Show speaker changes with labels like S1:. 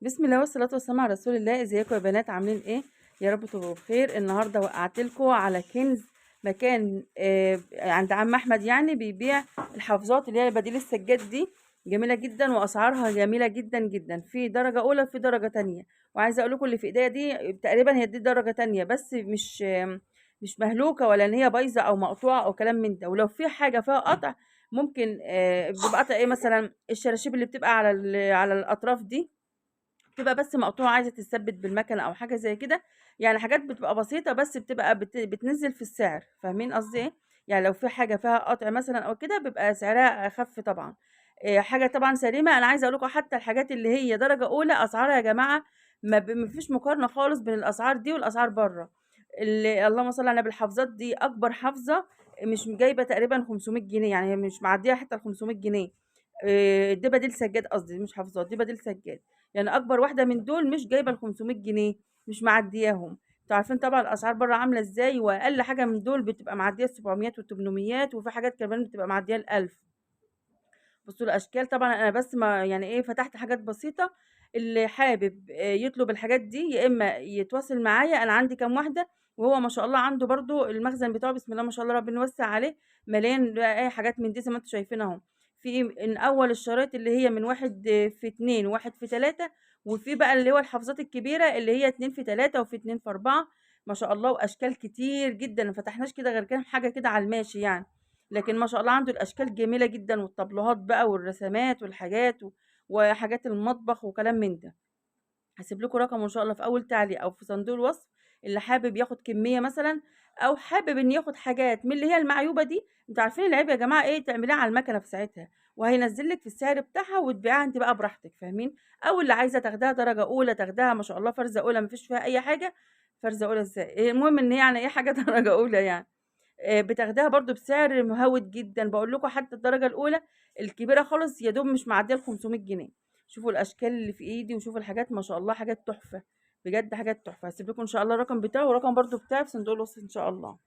S1: بسم الله والصلاة والسلام على رسول الله. ازيكم يا بنات، عاملين ايه؟ يا رب تبقوا بخير. النهارده وقعت لكم على كنز مكان عند عم احمد، يعني بيبيع الحافظات اللي هي بديل السجاد دي، جميلة جدا واسعارها جميلة جدا جدا. في درجه اولى في درجه تانية، وعايزه اقول لكم اللي في ايديا دي تقريبا هي دي درجه تانية، بس مش مهلوكه ولا ان هي بايظة او مقطوعة او كلام من ده. ولو في حاجة فيها قطع ممكن بيبقى قطع ايه، مثلا الشراشيب اللي بتبقى على الاطراف دي بتبقى بس مقطوعة عايزه تتثبت بالمكنه او حاجة زي كده، يعني حاجات بتبقى بسيطة بس بتبقى بتنزل في السعر. فاهمين قصدي ايه؟ يعني لو في حاجة فيها قطع مثلا او كده بيبقى سعرها اخف طبعا. حاجة طبعا سليمة. انا عايزه اقول لكم حتى الحاجات اللي هي درجه اولى اسعارها يا جماعة ما فيش مقارنة خالص بين الاسعار دي والاسعار بره. اللي اللهم صل على النبي، الحافظات دي اكبر حافظه مش جايبه تقريبا 500 جنيه، يعني هي مش معدية حتى ال 500 جنيه. دي بديل سجاد، قصدي مش حافظات، دي بديل سجاد. يعني اكبر واحدة من دول مش جايبه ال 500 جنيه، مش معدياهم. انتوا عارفين طبعا الاسعار بره عامله ازاي، واقل حاجة من دول بتبقى معدية ال 700 وال 800، وفي حاجات كمان بتبقى معدية ال 1000. بصوا الاشكال، طبعا انا بس ما يعني ايه فتحت حاجات بسيطة. اللي حابب يطلب الحاجات دي يا اما يتواصل معايا، انا عندي كام واحدة، وهو ما شاء الله عنده برضو المخزن بتاعه بسم الله ما شاء الله ربنا يوسع عليه، مليان بقى اي حاجات من دي زي ما انتوا شايفين اهو. في من اول الشرايط اللي هي من 1 في 2 و1 في 3، وفي بقى اللي هو الحافظات الكبيرة اللي هي 2 في 3 وفي 2 في 4، ما شاء الله، واشكال كتير جدا. ما فتحناش كده غير كام حاجة كده على الماشي يعني، لكن ما شاء الله عنده الاشكال جميلة جدا، والطبلوهات بقى والرسمات والحاجات وحاجات المطبخ وكلام من ده. هسيب لكم رقم ان شاء الله في اول تعليق او في صندوق الوصف، اللي حابب ياخد كمية مثلا او حابب ان ياخد حاجات من اللي هي المعيوبه دي. انتوا عارفين العيب يا جماعة ايه، تعمليها على المكنه في ساعتها وهينزل لك في السعر بتاعها وتبيعها انت بقى براحتك، فاهمين؟ او اللي عايزه تاخدها درجه اولى تاخدها ما شاء الله فرزه اولى، مفيش فيها اي حاجة. فرزه اولى ازاي؟ المهم ان يعني ايه حاجة درجه اولى يعني بتاخدها برضو بسعر مهوت جدا. بقول لكم حتى الدرجة الاولى الكبيرة خالص يا دوب مش معدية ال 500 جنيه. شوفوا الاشكال اللي في ايدي وشوفوا الحاجات ما شاء الله، حاجات تحفة بجد، حاجات تحفة. هسيب لكم ان شاء الله الرقم بتاعه ورقم برضو بتاعي في صندوق الوصف ان شاء الله.